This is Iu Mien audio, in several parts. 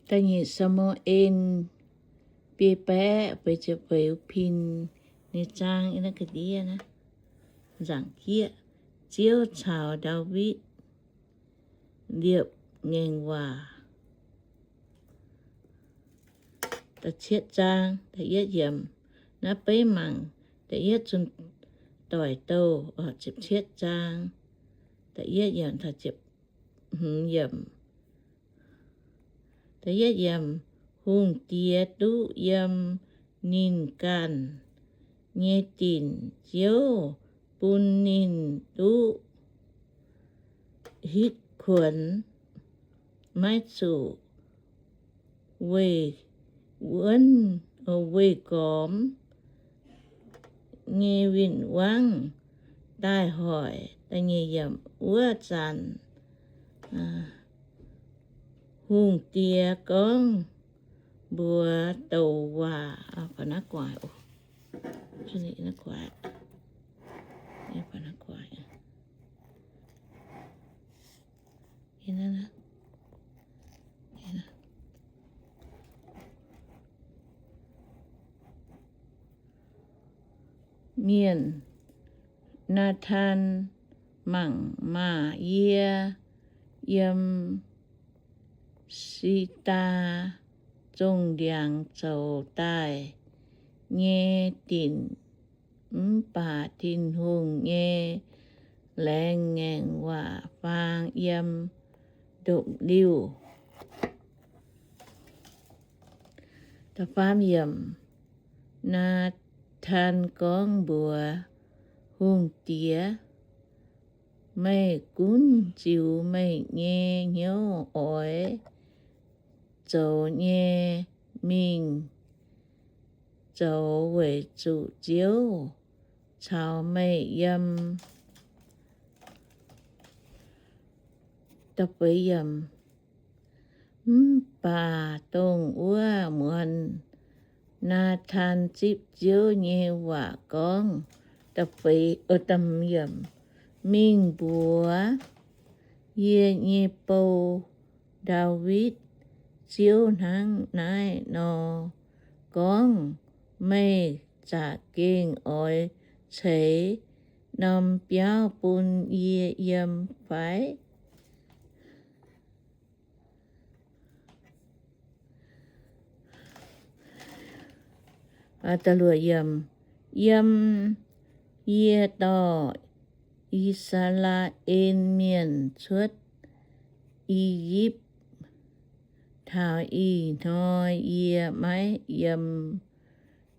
Da'nyeic Saa^mu^en biei baeqv feix ziepc feix pin nyei zaang, naaiv ga'ndiev naaiv, nzaangc jieqv. Ziouv caux Ndaawitv liepc ngaengc waac. Da'cietv zaang, da'yietv yiemc. Naaiv beiv mangc da'yietv zunh doic douh, ziepc cietv zaang, da'yietv yiemc taux ziepc hmz yiemc. Da'yietv yiemc. Hungh diex duqv yiem ninh ganh nyei dinc, Ziouv bun ninh duqv hitv kuonx, maiv zuqc weih wuonv, weih gormx nyei win-wangv daaih hoic. Wuov zanc hungh diex gorngv mbuox douc waac, Mienh, Naa^tan mangc maah! Yie yiem Si^ndaa zongh ndiangx zoux daaih nyei dinc, mv baac Tin-Hungh nyei laengz ngaengc waac faang yiem ndopv-liuh. Naa^tan gorngv mbuox hungh diex, Meih gunv ziux meih nyei hnyouv oix zoux nyei mingh zoux, weic zuqc Ziouv caux meih yiem. Mv baac dongh wuov muonz Naa^tan zipv Ziouv nyei waac gorngv, Mingh mbuox yie nyei bou, Ndaawitv, Ziouv hnangv naaiv nor gorngv, Meih za'gengh oix ceix norm biauv bun yie yiem fai? Yiem yie dorh I^saa^laa^en Mienh cuotv I^yipv taux ih hnoi yie maiv yiem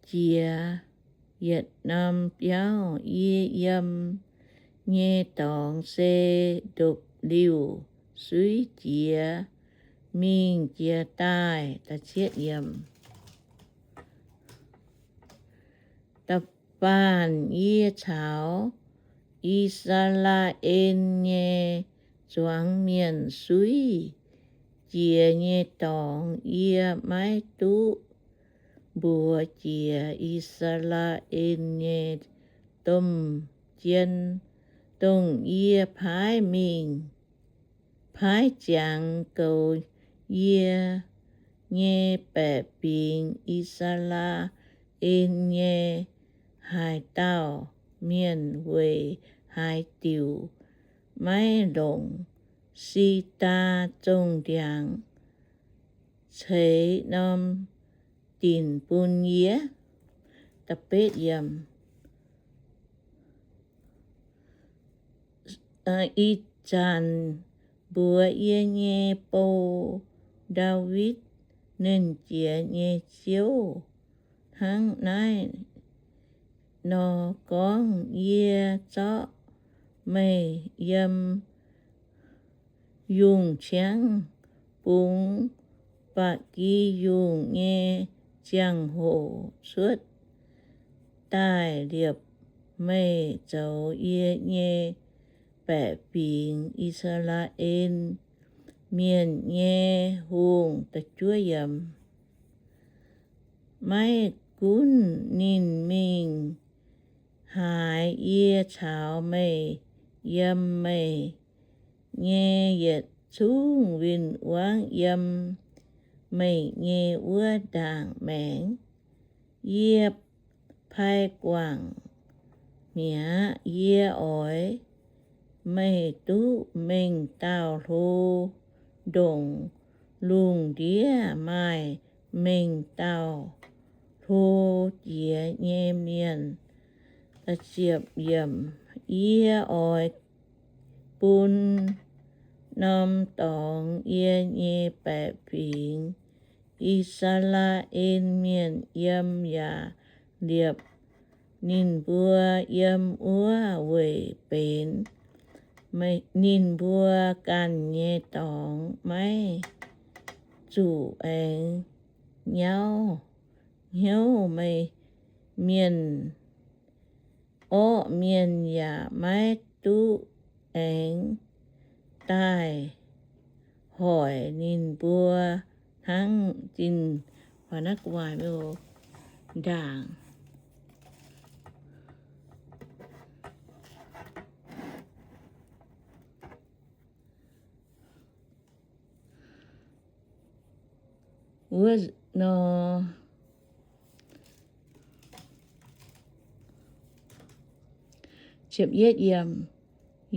jiex yietc norm biauv. Yie yiem nyei dorngx se ndopv-liuh suiv jiez mingh jiez daaih. Da'faanh yie caux I^saa^laa^en nyei zuangx mienh suiv jiez nyei dorngx, yie maiv duqv mbuox jiex I^saa^laa^en nyei domh jien, dongh yie paaiv mingh, paaiv ziangx goux yie nyei baeqc fingx, I^saa^laa^en nyei haaix dauh mienh weic haaix diuc maiv longc Si^ndaa zongh ndiangx ceix norm dinc bun yie? Ih zanc mbuox yie nyei bou, Ndaawitv Nernh Jiex nyei Ziouv, hnangv naaiv nor gorngv, Yie zorqv meih yiem yungh ciangv bungx ba'gi yungh nyei ziangh hoc cuotv daaih liepc meih zoux yie nyei baeqc fingx, I^saa^laa^en Mienh nyei hungh. Maiv gunv ninh mingh haaix, yie caux meih yiem. Meih nyei yietc zungv win-wangv yiem meih nyei wuov ndaangc maengx. Yie pai guangc mi'aqv. Yie oix meih duqv mengh dauh hlo ndongc lungh ndiev maaih mengh dauh hlo jiex nyei mienh. Yie oix bun norm dorngx yie nyei baeqc fingx, I^saa^laa^en Mienh, yiem yaac liepc ninh mbuo yiem wuov weic benx. Ninh mbuo ganh nyei dorngx maiv zuqc aengx nyauv hnyouv meih mienh. Orqv mienh yaac maiv duqv aengx daaih hoic ninh mbuo hnangv zinh ndaangc. Wuov nor,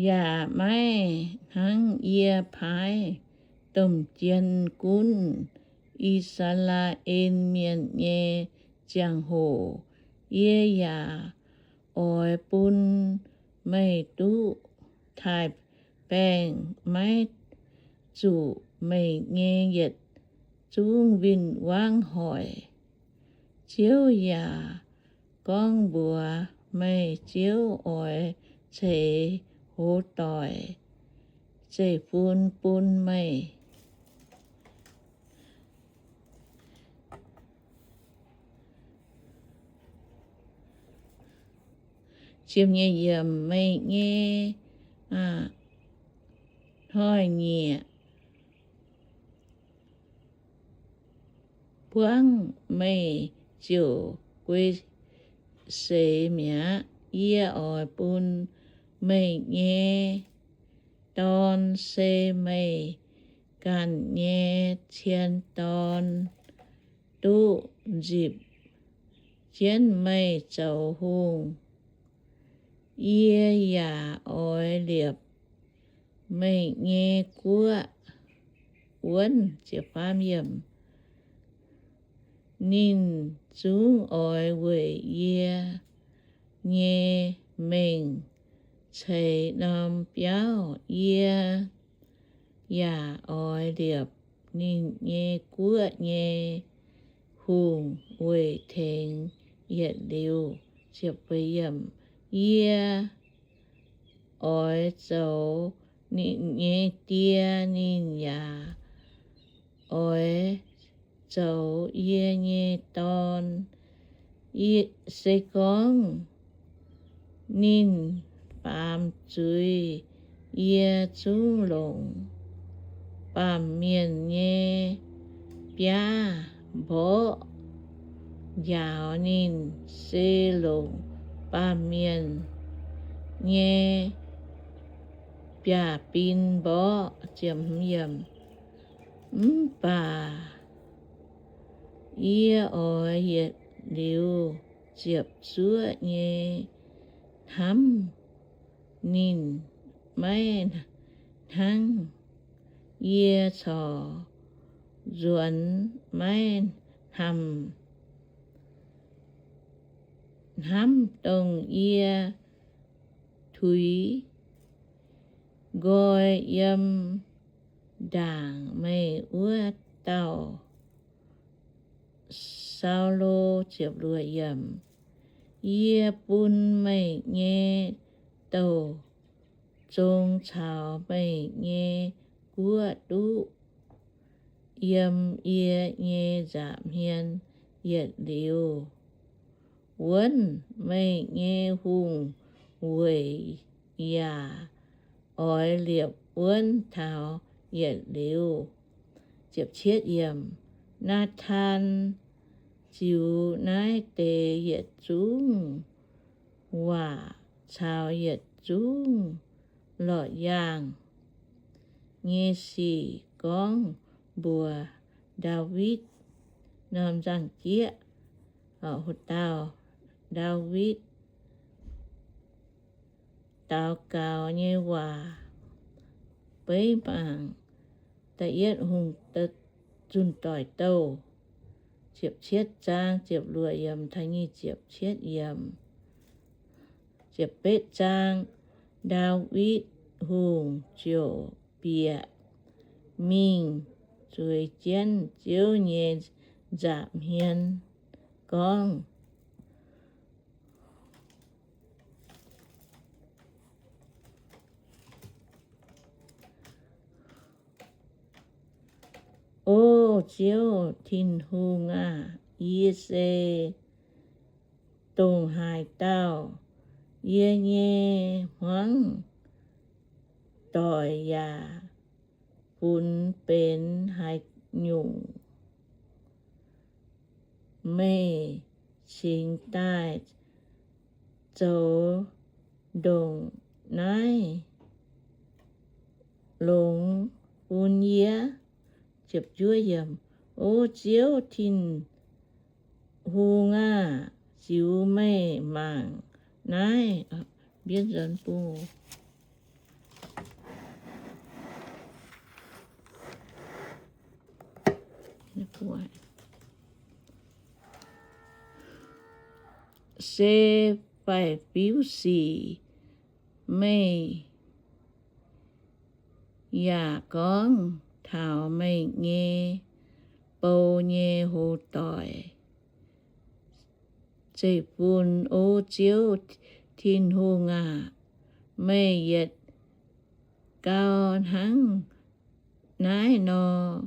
yaac maiv hnangv yie paaiv domh jien gunv I^saa^laa^en Mienh nyei ziangh hoc. Yie yaac oix bun meih duqv taaix-baengh maiv zuqc meih nyei yietc zungv win-wangv hoic. Ziouv yaac gorngv mbuox meih, Ziouv oix ceix hoz doic zeiv-fun bun meih. Meih nyei hnoi-nyieqc buangv meih ziouc guei seix mi'aqv. Yie oix bun meih nyei dorn se meih ganh nyei cien dorn, duqv nzipc jienv meih zoux hungh. Yie yaac oix liepc meih nyei guoqv wuonv. Ninh zungv oix weic yie nyei mengh ceix norm biauv. Yie yaac oix liepc ninh nyei guoqv nyei hungh weic tengx yietc liuz. Yie oix zoux ninh nyei die, ninh yaac oix zoux yie nyei dorn. Se gorngv ninh baamz zuiz, yie zungv longc baamh mienh nyei biaav mborqv njaaux ninh, se longc baamh mienh nyei biaav-bin mborqv. Mv baac yie oix yietc liuz ziepc zuoqv nyei hnamv ninh, maiv hnangv yie corc nzuonx maiv hnamv, hnamv dongh yie tuix nqoi yiem ndaangc meih wuov dauh Saulo. Yie bun meih nyei douh zong caux meih nyei guoqv duqv yiem yie nyei nza'hmien yietc liuz wuonv. Meih nyei hungh weic yaac oix liepc wuonv taux yietc liuz. Naa^taan ziux naaiv deix yietc zungv waac caux yietc zungv lorqc yaangh nyei sic gorngv mbuox Ndaawitv norm nzangc-jieqv. Dauh Ndaawitv daux gaux nyei waac. Beiv mangc Da'yietv Hungh Zunh Doic Douh ziepc cietv zaang ziepc luoqc yiemc taux nyic ziepc cietv yiemc. Ziepc betv zaang, Ndaawitv Hungh ziouc bieqc mingh zueiz jienv Ziouv nyei nza'hmien gorngv, O Ziouv Tin-Hungh aah! Yie se dongh haaix dauh? Yie nyei hmuangv doic yaac funx benx haaix nyungc? Meih cingx daaih zoux ndongc naaiv longx bun yie. O Ziouv Tin-Hungh aah! Ziux meih mangc naaiv. Se faix-fiuv sic. Meih yaac gorngv taux meih nyei bou nyei hoz doic. Zeiv-fun, O Ziouv Tin-Hungh aah! Meih yietc gau hnangv naaiv nor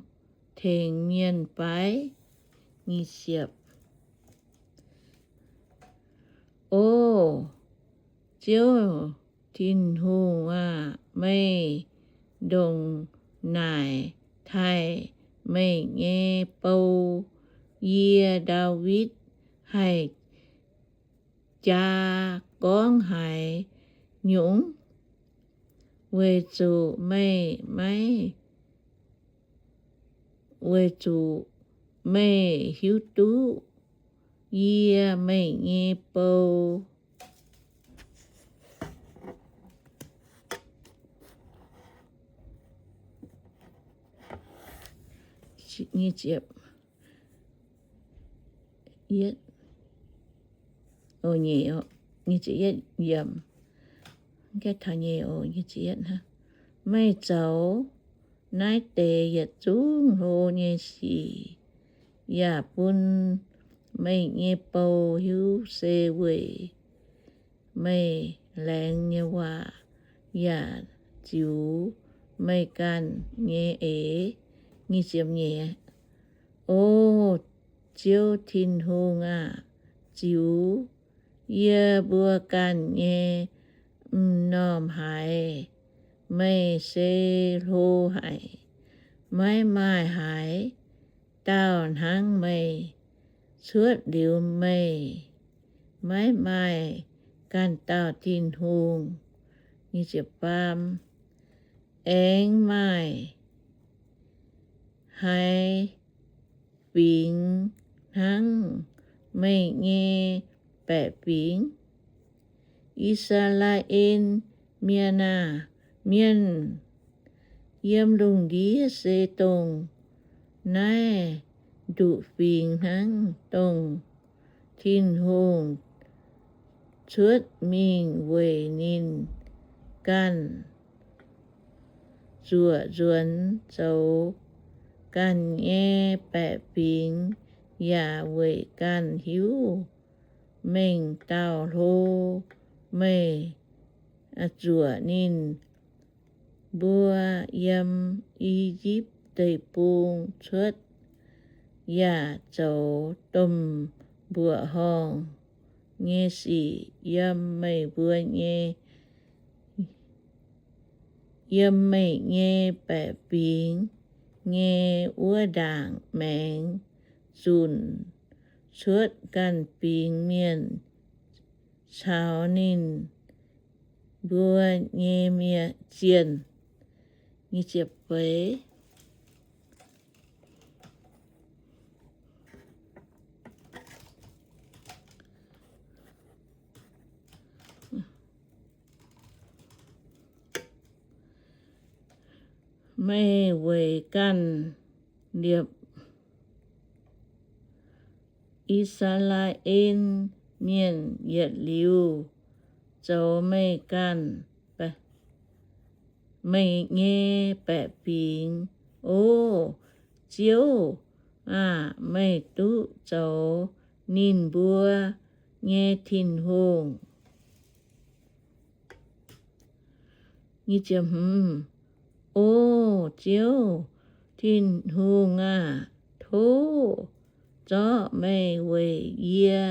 tengx mienh fai? O Ziouv Tin-Hungh aah! Meih ndongc naaic taaih meih nyei bou, yie, Ndaawitv, haih jaa gorngv haaix nyungc? Weic zuqc meih maiv, weic zuqc meih hiuv duqv yie, meih nyei bou. Meih zoux naaiv deix yietc zungv hlo nyei sic, yaac bun meih nyei bou hiuv se weic meih laengz nyei waac yaac ziux meih ganh nyei eix. O Ziouv Tin-Hungh aah! Ziux yie mbuo ganh nyei m'normh haiz. Meih se hlo haic. Maiv maaih haaix dauh hnangv meih. Cuotv liuz meih, maiv maaih ganh dauh Tin-Hungh. Aengx maaih haaix fingx hnangv meih nyei baeqc fingx? I^saa^laa^en Mienh aah! Mienh yiem lungh ndiev se dongh naaiv nduqc fingx hnangv, dongh Tin-Hungh cuotv mingh weic ninh ganh zuoqc nzuonx zoux ganh nyei baeqc fingx, yaac weic ganh hiuv mengh dauh hlo. Meih zuoqc ninh mbuo yiem I^yipv Deic-Bung cuotv, yaac zoux domh mbuoqc horngh nyei sic yiem meih mbuo nyei, yiem meih nyei baeqc fingx nyei wuov ndaangc maengx zunc, cuotv ganh fingx mienh caux ninh mbuo nyei mienh zienh. Feix, meih weic ganh liepc I^saa^laa^en Mienh yietc liuz zoux meih ganh, meih nyei baeqc fingx. O Ziouv aah! Meih duqv zoux ninh mbuo nyei Tin-Hungh. O Ziouv, Tin-Hungh aah! Tov zorqv meih weic yie,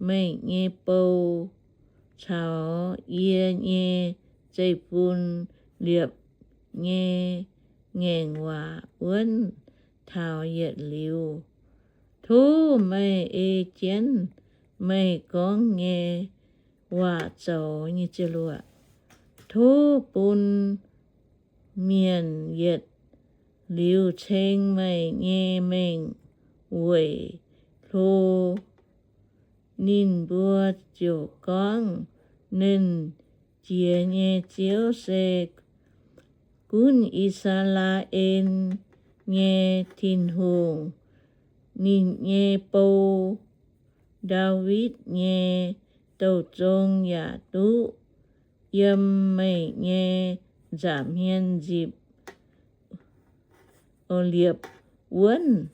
meih nyei bou, caux yie nyei zeiv-fun liepc nyei ngaengc waac wuonv taux yietc liuz. Tov meih ei jienv meih gorngv nyei waac zoux. Tov bun mienh yietc liuz ceng meih nyei mengh weic hlo. Ninh mbuo ziouc gorngv, Nernh Jiex nyei Ziouv se gunv I^saa^laa^en nyei Tin-Hungh. Ninh nyei bou, Ndaawitv nyei Douh Zong, yaac duqv yiem meih nyei nza'hmien nzipc liepc wuonv.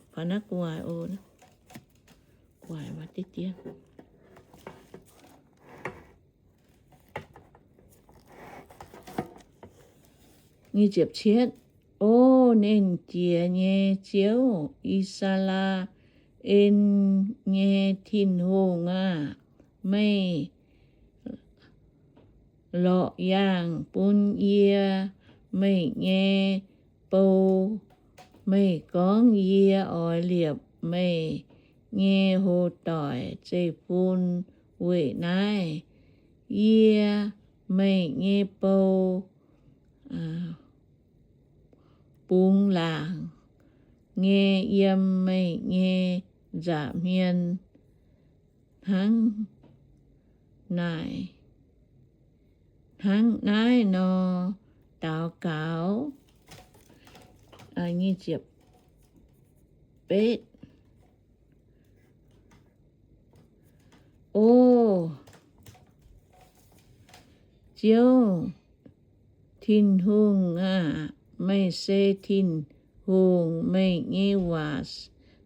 O Nernh Jiex nyei Ziouv, I^saa^laa^en nyei Tin-Hungh aah! Meih lorqc yaangh bun yie, meih nyei bou. Meih gorngv, Yie oix liepc meih nyei hoc doic zeiv-fun weic naaiv. Yie, meih nyei bou, bungx laangc nyei yiem meih nyei nza'hmien hnangv naaiv, hnangv naaiv nor daux gaux. O Ziouv, Tin-Hungh aah! Meih se Tin-Hungh, meih nyei waac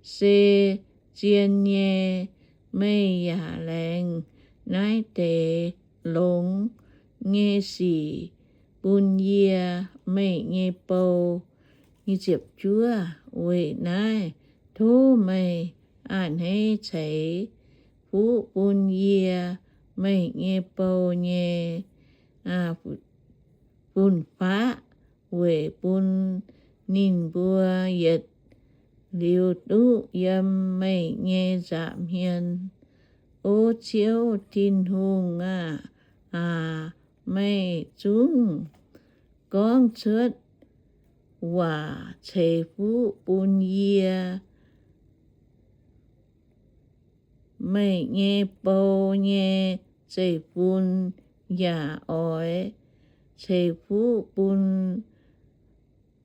se zien nyei. Meih yaac laengz naaiv deix longx nyei sic bun yie, meih nyei bou. Weic naaiv tov meih a'hneiv ceix fuqv bun yie, meih nyei bou, nyei fun-faqv, weic bun ninh mbuo yietc liuz duqv yiem meih nyei nza'hmien. O Ziouv, Tin-Hungh aah! Meih zungv gorngv cuotv waac ceix fuqv bun yie. Meih nyei bou nyei zeiv-fun yaac oix ceix fuqv bun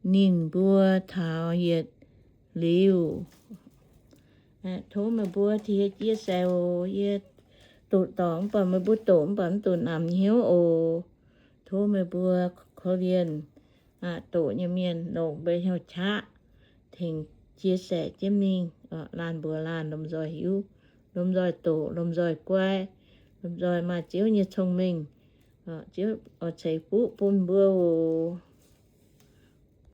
ninh mbuo taux yietc liuz. Tov meih mbuo chia sẻ oc. Yie doqc dorngc mv baac meih mbuo doqc mv baac mv duqv namx hnyouv oc. Tov meih mbuo korv-lienh doqc nyei mienh longc mbuo hnyouv qaqv tengx chia sẻ jienv mingh, laanh mbuox laanh lomh nzoih hiuv, lomh nzoih doqc, lomh nzoih guai, lomh nzoih maaih Ziouv nyei cong-mengh. Ziouv oix ceix fuqv bun mbuo oc.